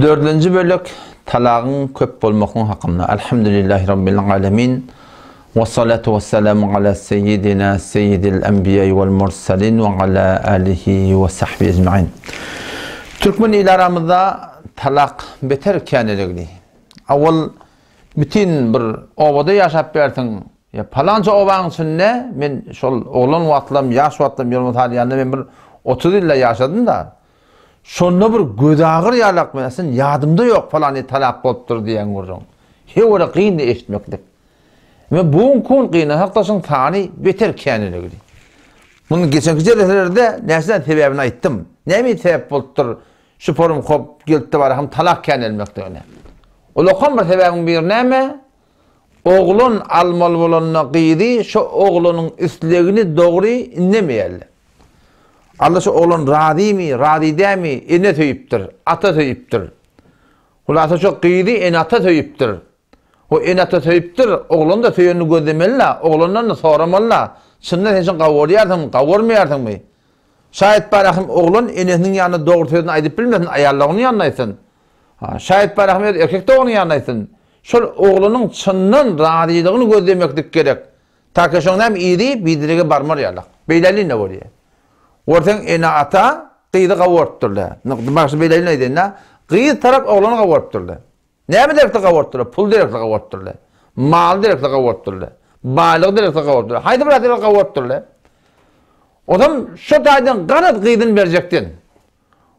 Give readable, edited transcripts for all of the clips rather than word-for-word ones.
Dördünji bölek Talagyň köp bolmaklygy hakynda Elhamdülillahi Rabbil alemin We salatu we selamu ala seyyidina seyyidil enbiýai wel mursalin we ala alihi we sahbihi ecmain Türkmen il aramyzda talak beter käneligli. Awal bütin bir obada ýaşap bersiň, ýa palança obaň içinde men şol oglan wagtlam, ýaş wagtlam ýoluma salýanda men bir 30 ýylda ýaşadym-da. Şonda bir gözagyr ýalak men aslynda ýadymda ýok palany talak bolupdyr diýen gürrüň. Hewele kyndy eşitmeklik. We bu günki gün gynanakdaşyň sany beter käniligdi. Muny geçenki jeleselerde näçeden sebäbini aýtdym. Näme sebäp bolupdyr şu forum hop gelipdi bara hem talak känelmekdigine. Ulakam bir sebäbiň biri näme? Oglan almaly bolanda gyzy şo oglanyň islegini dogry indemeýärler. Alla şo oglan razymy, razy dälmi, ene söýüpdir, ata söýüpdir. Hulasa şo gyzy ene-ata söýüpdir. O ene-ata söýüpdir, oglan-da söýenini gözlemeli-la, oglandan-da soramaly-la. Çynda sen şony gawurýarsyňmy, gawurmaýarsyňmy? Şaýat Barahym oglan enesiniň ýanynda dogry sözüni aýdyp bilmesin, aýal doganyň ýanynda aýtsyn. Ha, Şaýat Barahym öz erkek doganyň ýanynda aýtsyn. Şol oglanyň çyndan razylygyny gözlemeklik gerek. Take şoň näme yzy bidirege barmar ýalak. Beýlälin-de bolýar. Görseň ene-ata gyzy gawurtdyrlar. Bagşy beýlälin aýdanda, gyz tarap oglany gawurtdyrlar. Näme derekli gawurtdyrlar? Pul derekli gawurtdyrlar. Mal derekli gawurtdyrlar. Baýlyk derekli gawurtdyrlar. Haýsy bir derekli gawurtdyrlar? Ozam şu taýdan ganat gyzyny berjekden.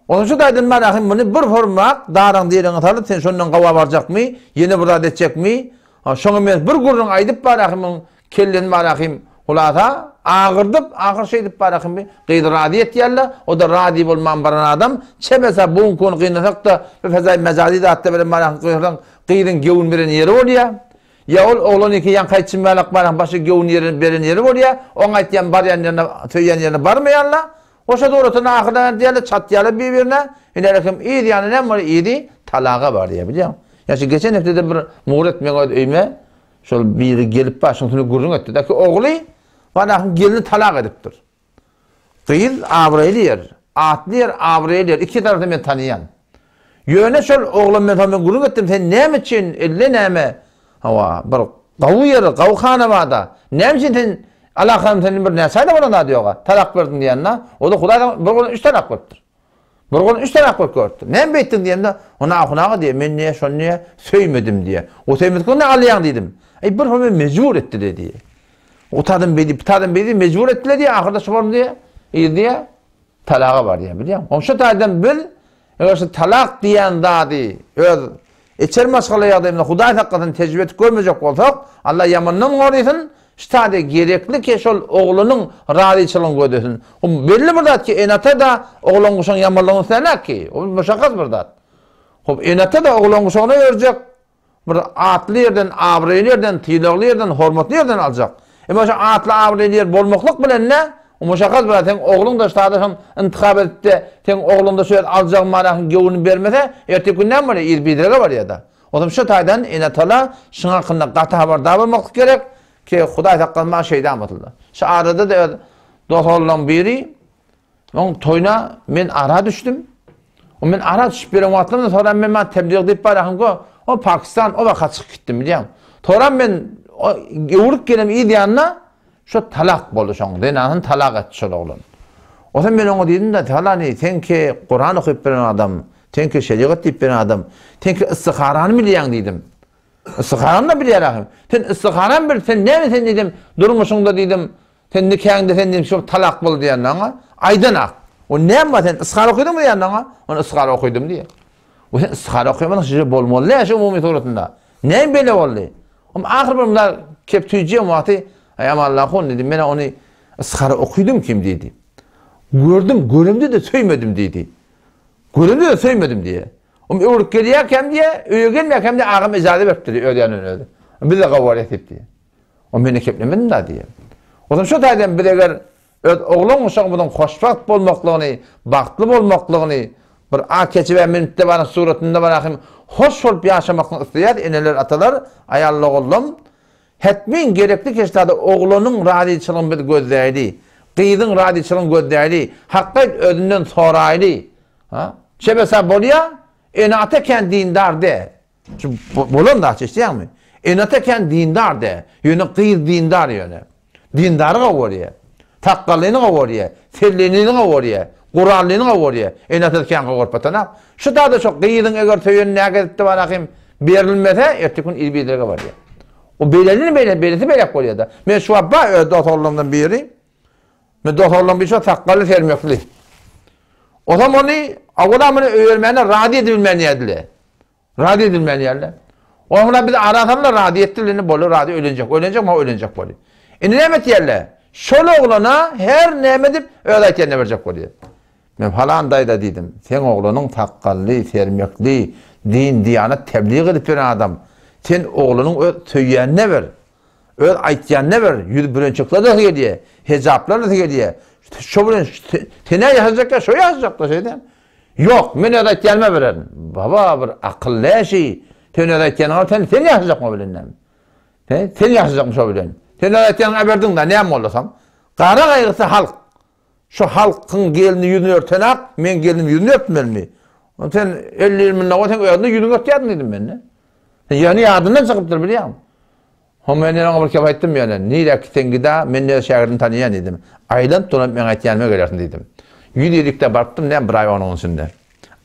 Ozam şu taýdan mana hem muny bir formak daraň diýeniňe salyp sen şondan gawa barjakmy? Ýene bir zat etjekmi? Şoňa men bir gürrüň aýdyp barahymyň Kellesini barahym hulasa agyrdyp, ahyr şeýdip barahym gyzy razy etýärler, o-da razy bolman baran adam, çemese bu günki gün gynasak-da, bir fezaý mejazy zatda bilen barahym gyýylsaň, gyzyň gewün beren ýeri bolýar. Ýa ol oglanyňky ýaňky aýtşym ýalak barahym başga gewün ýeri beren ýeri bolýar, oň aýtýan barýan ýerine, söýýän ýerine barmaýarlar. Goşa duratyny ahyrdan ädýärler, çatýarlar bir-birine, ilerek hem yz ýany näme bolýar, yzy talaga barýar, bilýäňmi? Ýa şu geçen hepdede bir Muret meň öz öýüme Şol biri gelip başyň üstünde gürrüň etdi. Däki ogly Wanahyň gelni talak edipdir. Gyz abraýly ýer, atly ýer, abraýly ýer. Iki tarapdan men tanaýan. Ýöne şol oglan men men gürrüň etdim, sen näme üçin elle näme? Hawa, bir gawy ýer, gawy hanabada. Näme üçin sen alakaň seniň bir näçe aýda bolan zady ýoga? Talak berdiň diýende, o-da Hudaý bir golun üç talak beripdir. Bir gün üç talak bolup görüpdir. Näme beýtdiň diýemde, o Nahun aga diýýär, men diýýär, şony diýýär, söýmedim diýýär. O söýmedik ne alýaň diýdim. Eý, bir home mejbur etdi diýýär. O tadym beýdi, bu tadym beýdi, mejbur etdiler diýýär, ahyrda şu boldy diýýär. Yz diýýär, talaga bar diýýär, bilýäňmi? Oň şu taýdan biz eger şu talak diýen zady öz Içeri maşgala ýagdaýymyzda Hudaý saklasyn tejribe etip görmejek bolsak, Allah ýamandan gorysyn, ştade gerekli ki şol oglunyň razyçylygyny gözlesin. O belli bir zat ki ene-ata-da oglan guşagyň ýamanlygyny islänak ki, o muşakgas bir zat. Hop ene-ata-da oglan guşagyna berjek bir atly ýerden, abraýly ýerden, sylagly ýerden, hormatly ýerden aljak. Emma şo atly abraýly ýer bolmaklyk bilen-de, o muşakgas bir zat, seň ogluň-da ştada şony intihap edip-de, seň ogluň-da şu ýer aljagyň manasyny göwnüni bermese, erteki gün näme bolýar, yzy biderege barýar-da. Ozam şu taýdan ene-atala şuň hakynda gaty habardar bolmaklyk gerek, ki Hudaý saklasyn maňa şeýdan basyldy. Şu arada-da öz dos-oglanlaryň biri Oň toýuna men ara düşdüm. O men ara düşüp beren wagtlarymda soram men maňa tebliğ diýip barahym go. O Pakistan o waka çykyp gitdim bilýäň. Soram men o öwrüp gelem yz ýanyna şo talak boldy şoň. Zenasyny talak etdi şol oglan. Osa men oňa diýdim de falany sen ki Kuran okyp beren adam, sen ki şerigat diýip beren adam, sen ki istiharany bilýäň diýdim. Istiharany da bilýär ahym. Sen istiharany bil, sen näme sen diýdim, durmuşyňda diýdim, Sen nikäňde sen diýdim şol talak boldy diýende aňa, aýdanak. O näme bar sen ysgar okydyňmy diýende aňa, ony ysgar okydym diýýär. O sen ysgar okamadyň şeýle bolmaly däl şu umumy suratynda. Näme beýle boldy? Om ahyr bir munda kep tüýjem wagty, aý Allahun diýdi, men ony ysgar okydym kim diýdi. Gördüm, göremde-de söýmedim diýdi. Göremde-de söýmedim diýýär. Om öwrüp gelýärkäm diýýär, öýe gelmeýärkäm diýýär, agam ijaza beripdir diýýär, öz ýanyndan özi. Biz-de gowar etip diýýär. O meni keplemedim da diýýär. Ozan şu taýdan biz eger öz oglan uşagymyzyň hoşwagt bolmaklygyny, bagtly bolmaklygyny bir a keçebä münüp-de baran suratynda barahym hoş bolup ýaşamaklygyny isleýäs, eneler, atalar, aýal-ogullam, hetmin gerekli keşlerde oglanyň razyçylygyny biz gözläýli, gyzyň razyçylygyny gözläýli, hakgaýt özünden soraýly. Ha? Çebesa bolýa? Ene-ata kän dindar däl. Şu bolan zat eşidýäňmi? Ene-ata kän dindar däl. Ýöne gyz dindar ýöne. Dindary gowy görýär. Sakgallyny gowy görýär. Sellelini gowy görýär. Gurallyny gowy görýär. Ene-atasy kän gowy görüp batanok. Şu zada şo gyzyň eger söýenini nägezipdi barahym berilmese, erteki gün il biderege barýar. O beýlelini beýle, beýlesi beýläk bolýar-da. Men şu wagt bar öz dos-oglanlarymdan biri. Men dos-oglanlaryň biri şo sakgally sermekli. Osam ony awala muny öýermäne razy edibilmän ýerdiler. Razy edilmän ýerler. Oňa biz ara saldylar, razy etdiler, indi boldy, razy öýlenjek, öýlenjek, maňa öýlenjek boldy. Indi näme etýärler? Şol oglana her näme edip, öz aýtýanyna berjek bolýar. Men falan daýza diýdim, seň oglanyň sakgally, sermekli, din, diýanat tebliğ edip ýören adam. Sen oglanyň öz söýýänine ber. Öz aýtýanyna ber, ýüzi bürençekler-de gelýär, hejaplar-da gelýär. Şo bilen sen-ä ýaşajakka, şo ýaşajakda şeýdem. Ýok, men öz aýtýanyma bererin. Baba, bir akyl däşi. Sen öz aýtýanyňa sen sen ýaşajakmy bilen näme? He, sen ýaşajakmy şo bilen? Sen öz aýtýanyňa berdiň-dä, näme boldy soň? Gara gaýgysy halk. Şu halkyň gelni ýüzüni örtenak, meň gelnim ýüzüni örtmelimi? Sen 50 ýyl mundan ozal sen özüňde ýüzüňi örtýärdiň diýdim men-de. Ýöne ýadyndan çykypdyr bilýäňmi? Ho men ýene oňa bir kep aýtdym ýöne, nirä gitseň gida, men öz şägirdimi tanýan diýdim. Aýlanyp dolanyp meň aýtýanyma gelersiň diýdim. Ýüz ýedikde barypdym näme bir aý onuň içinde.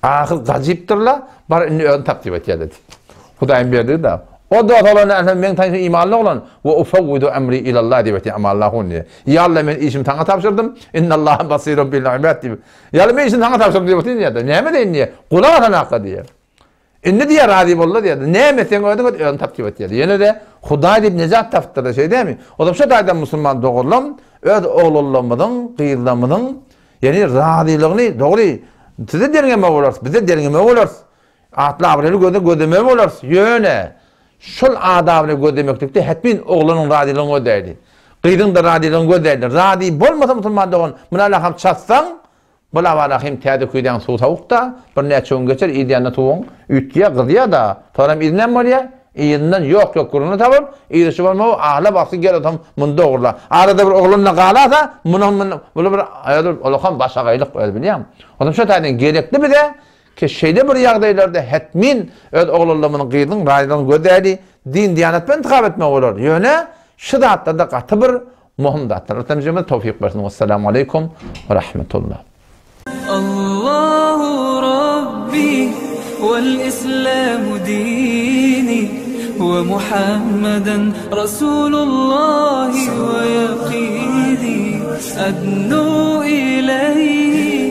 Ahyr gajypdyrla, bar indi özüň tap diýip aýtýarlar diýip. Hudaýyň berdigi-da. O dost oglan näme meň tanşym imanly oglan, we ufawwidu emri ilallah diýip aýtýar, amallahu diýýär. Ýa Alla men işimi saňa tabşyrdym, innallaha basirun bil ibad diýip. Ýa Alla men işimi saňa tabşyrdym diýip otyr diýýär. Näme diýen diýýär. Gulak asan hakda diýýär. Indi diýýär, razy boldy diýýär. Näme etseň özüň et, özüň tap diýip aýtýar. Ýene-de Hudaý diýip nejat tapypdyr-da, şeý dälmi? O zaman şu taýdan musulman doganlarym öz oglanlarymyzyň, gyzlarymyzyň, ýagny razylygyny dogry size derňeme bolarys, bize derňeme bolarys. Atly-abraýly göze gözleme bolarys. Ýöne şol adabyny gözlemeklikde hetmin oglanyň razylygyny gözläýli. Gyzyň-da razylygyny gözläýli. Razy bolmasa musulman dogan, muny alaham çatsaň, Bu labarahym täze küýzäň suwy sowuk-da, birnäçe gün geçer, yz ýanynda suwuň üýtgeýär, gyzýar-da, soňram yzy näme bolýar? Yzyndan ýok-ýok gürrüňini tapyp, yzy şu bolmagy, ahlap asly gel otam muny dogrula. Arada bir oglan-da galasa, munam muny, buly bir özi ulakam başagaýlyk özi bilýäňmi? Onsoň şo taýdan gerekli bize ki, şeýle bir ýagdaýlarda hetmin öz oglanlarymyzyň, gyzyň razylygyny gözläýli, din-diýanat bilen intihap etmeli bolar. Ýöne şu zatlarda gaty bir Möhüm zatlar. Ötlemjegimize towfyk bersin. Wessalamu aleýkum we rahmetullah. Allahu Rabbi wal Islamu dini we Muhammeden Rasulullahi we ýakini adnu ileýhi.